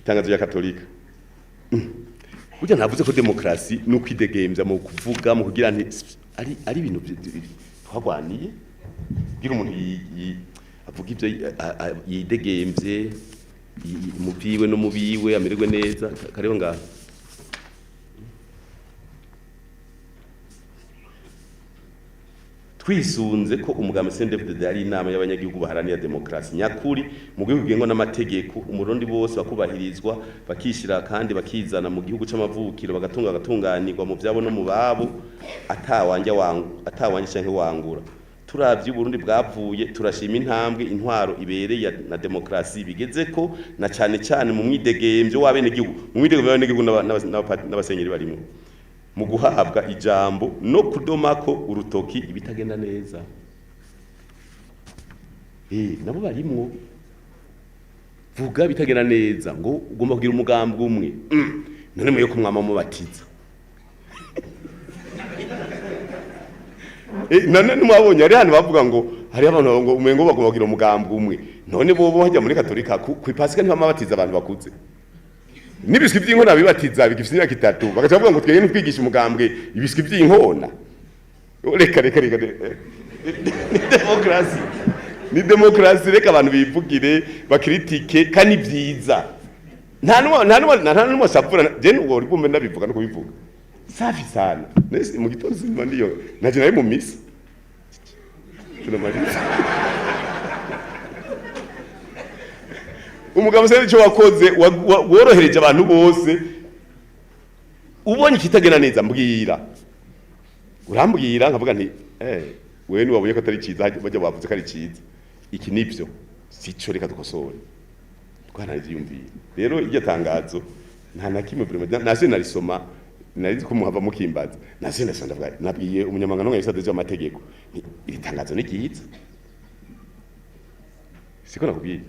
Itangazo rya Katolika. Burya navuze ko demokarasi ni ukwidegembya mu kuvuga, mu kugira nti ari ibintu twagwaniye kugira umuntu avuga ibyo yidegemvye mu vyiwe no mu biwe, amererwe neza. Kariho ngaha. Twisunze ko umugambi CNDD-FDD ari inama y'abanyagihugu baharanira demokarasi nyakuri mu gihugu gengwa n'amategeko, umurundi bose bakubahirizwa, bakishira kandi bakizana mu gihugu c'amavukiro, bagatunga, bagatunganirwa mu vyabo no mu babo, atawanja wangu, atawanja canke wangura. Turavye Uburundi bwavuye, turashima intambwe intwaro ibereye na demokarasi bigeze ko, na cane cane mu mwidegemvyo w'abenegihugu, mu mwidegemvyo w'abenegihugu n'abasenyeri barimwo mu guhabwa ijambo no kudomako urutoki ibitagenda neza. Nabo barimwo vuga bitagenda neza, ngo ugomba kugira umugambi umwe. None mwe ko mwama mubatiza? None nimwabonye hari hano bavuga ngo hari abantu ngo umengo bagomba kugira umugambi umwe. None bobo hajya muri Katolika ku Pasika ntibamabatiza abantu bakuze n'ibiswi by'inkona, bibatiza bigifite imyaka 3, bagaca bavuga ngo twebwe ntitwigisha umugambwe ibiswi by'inkona. Reka, reka, reka! Ni demokarasi, ni demokarasi. Reka abantu bivugire, bakiritike, kandi byiza. Nta n'umwe asavura. Je n'ubwo uri bwumve ndabivuga no kubivuga safi sana. Nese mu gitondo simba ndiyo naje nari mu misa tunamaliza. Umugabo se icyo wakoze worohereje abantu bose. Ubonye ikitagenda neza, mbwira, urambwira, nkavuga nti wewe niwabonye ko atari cyiza, bajya bavuze ko ari cyiza, iki nibyo sico, reka dukosore. Twaranavyiyumviye rero. Iryo tangazo nta na kimwe vraiment nase narisoma, nari ko muhava mukimbaza. Nase ndasoma, ndavuga, nabwiye umunyamabanga n'umwe w'amategeko nti iri tangazo ni ryiza. Siko nakubwiye?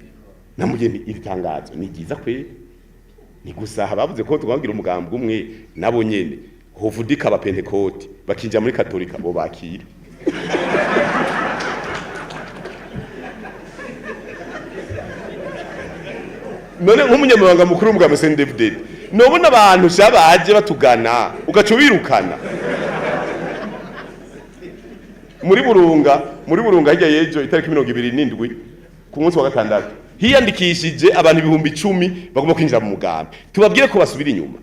Namubwiye nti iri tangazo ni ryiza kweri. Ni gusa bavuze ko twagira umugambi umwe, nabo nyene hovudika abapentekoti bakinjira muri Katolika bo bakira. None nk'umunyamabanga mukuru w'umugambi CNDD-FDD, nobona abantu sha baje batugana ugaca ubirukana? Muri Burunga, muri Burunga hirya y'ejo, itariki 27 ku munsi wa gatandatu, hiyandikishije abantu 10,000 bagomba kwinjira mu mugambi. Tubabwire ko basubira inyuma.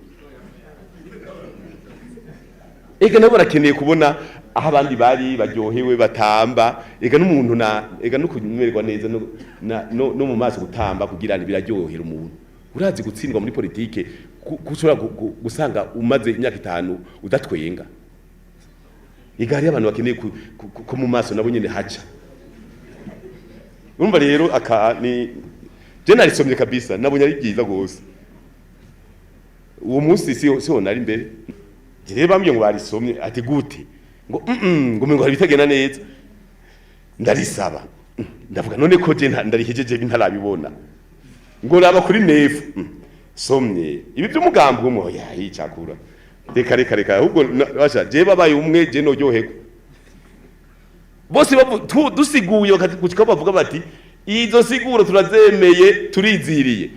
Ega nabo barakeneye kubona aho abandi bari baryohewe batamba. Ega n'umuntu na ega no kumererwa neza no mu maso, gutamba kugira ngo biraryohera umuntu. Urazi gutsindwa muri politike, kushobora gusanga umaze imyaka 5 udatwenga. Ega hariyo abantu bakeneye ko mu maso nabo nyene haca. Urumva rero aka ni je narisomye kabisa, nabonye ari byiza gose. Uwo munsi siho nari mbere. Rero bambwiye ngo barisomye, ati gute? Ngo ngo ngo hari bitagenda neza. Ndarisaba. Ndavuga none ko je ndarihejeje ntarabibona. Ngo raba kuri nefu. Somye ibi by'umugambi umwe, oya, yicakura, reka, reka, reka. Ahubwo basha je babaye umwe, je noryoherwa bose dusiguye gushika bavuga bati izo siguro turazemeye, turiziriye,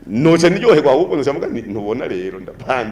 noca niryoherwa. Ahubwo noca mvuga nti ntubona rero ndapanze.